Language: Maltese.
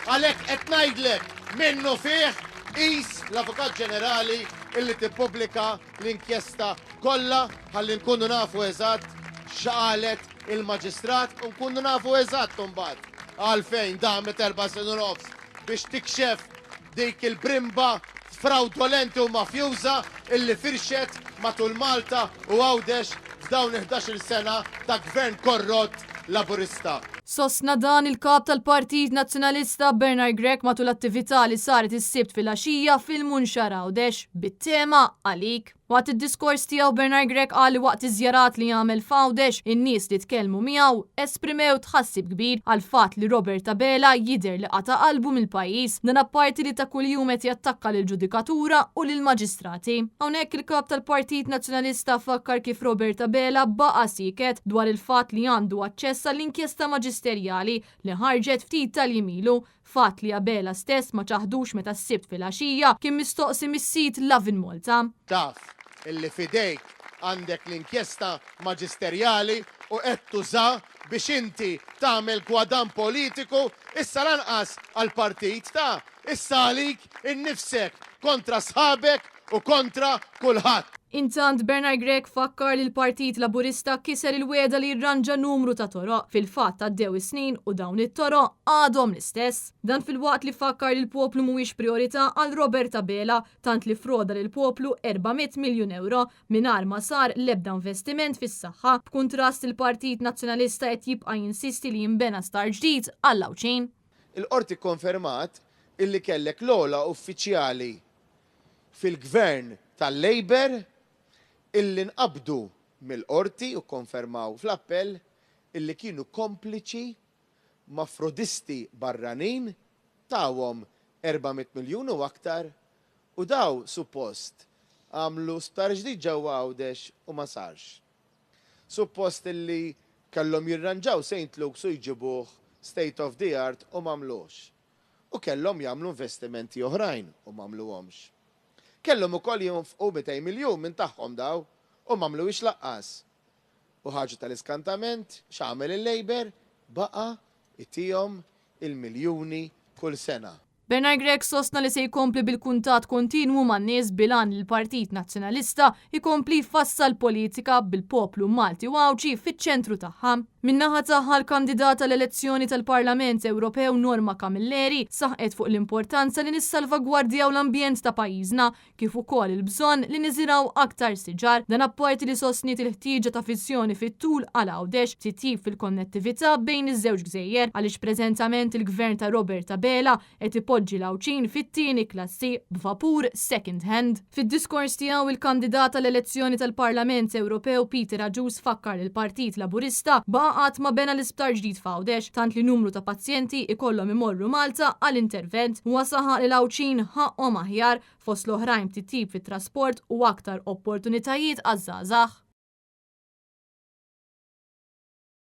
Għalhekk qed ngħidlek minnufih qis l-Avukat Ġenerali illi tippubblika l-inkjesta kollha ħalli nkunu nafu eżatt x'qalet il-Maġistrat u nkunu nafu eżatt imbagħad għalfejn damet 4 snin u nofs biex tikxef dik il-brimba frawdolenti u mafjuża illi firxet matul Malta u Għawdex f'dawn il-11-il sena ta' gvern korrott Laburista. Sostna dan il-Kap tal-Partit Nazzjonalista Bernard Grech matul attività li saret is-Sibt filgħaxija fil-Munxar Għawdex bit-tema Għalik. Waqt id-diskors tiegħu Bernard Grech qal li waqt iż-żjarat li għamel f'Għawdex, in-nies li tkellmu miegħu esprimew tħassib kbir għall-fatt li Robert Abela jidher li qata' qalbu mill-pajjiż. Dan apparti li ta' kuljum qed jattakka lill-ġudikatura u lill-maġistrati. Hawnhekk il-Kap tal-Partit Nazzjonalista fakkar kif Robert Abela baqa' sieket dwar il-fatt li għandu aċċess għall-inkjesta maġisterjali li ħarġet ftit tal-jiem ilu Fatt li Abela stess ma ċaħdux meta s-Sibt filgħaxija kien mistoqsi mis-sit Lovin Malta. Taf illi f'idejk għandek l-inkjesta maġisterjali u qed tuża biex inti tagħmel gwadann politiku, issa lanqas għall-partit ta, issa għalik innifsek kontra sħabek u kontra kulħadd. Intant, Bernard Grech fakkar li l-Partit Laburista kiser il-wegħda li jirranġa numru ta' toroq. Fil-fatt għaddew is-snin u dawn it-toroq għadhom l-istess. Dan filwaqt li fakkar li l-poplu mhuwiex prijorità għal Robert Abela tant li ffroda lill-poplu 400 miljun ewro mingħajr ma sar l-ebda investiment fis-saħħa. B'kuntrast il-Partit Nazzjonalista qed jibqa' jinsisti li jinbena sptar ġdid għall-Għawdxin. Il-Qorti kkonfermat illi kellek l-ogħla uffiċjali fil-Gvern tal-Labour illi nqabdu mill-Qorti u kkonfermaw fl-appell illi kienu kompliċi ma' frodisti barranin, tawhom 400 miljun u aktar u daw suppost għamlu sptar ġdid ġewwa Għawdex u ma sarx. Suppost illi kellhom jirranġaw Saint Luke's u jġibuh state of the art u m'għamluhx. U kellhom jagħmlu investimenti oħrajn u m'għamluhomx. Kellhom ukoll jonfqu 200 miljun minn tagħhom daw u m'għamluhiex laqqas. U ħaġa tal-iskantament, x'għamel il-Labour? Baqa' itihom il-miljuni kull sena. Bernard Grech sostna li se jkompli bil-kuntatt kontinwu man-nies bil-għan li l-Partit Nazzjonalista jkompli jfassal politika bil-poplu Malti u Għawdxi fiċ-ċentru tagħha. Min-naħa tagħha l-kandidata għall-elezzjoni tal-Parlament Ewropew Norma Camilleri saħqet fuq l-importanza li nissalvagwardjaw l-ambjent ta' pajjiżna kif ukoll il-bżonn li niżirgħu aktar siġar. Dan apparti li sostniet il-ħtieġa ta' viżjoni fit-tul għal Għawdex, titjib fil-konnettività bejn iż-żewġ gżejjer għaliex preżentament il-Gvern ta' Robert Abela qed ipoġġi l-Għawdxin fit-tieni klassi b'vapur second hand. Fid-diskors tiegħu il-kandidat għall-elezzjoni tal-Parlament Ewropew Peter Agius fakkar li l-Partit Laburista baqa' qatt ma bena l-isptar ġdid f'Għawdex tant li numru ta' pazjenti ikollhom imorru Malta għal intervent. Huwa saħaq li l-Għawdxin ħaqqhom aħjar, fost l-oħrajn b'titjib fit-trasport u aktar opportunitajiet għaż-żgħażagħ.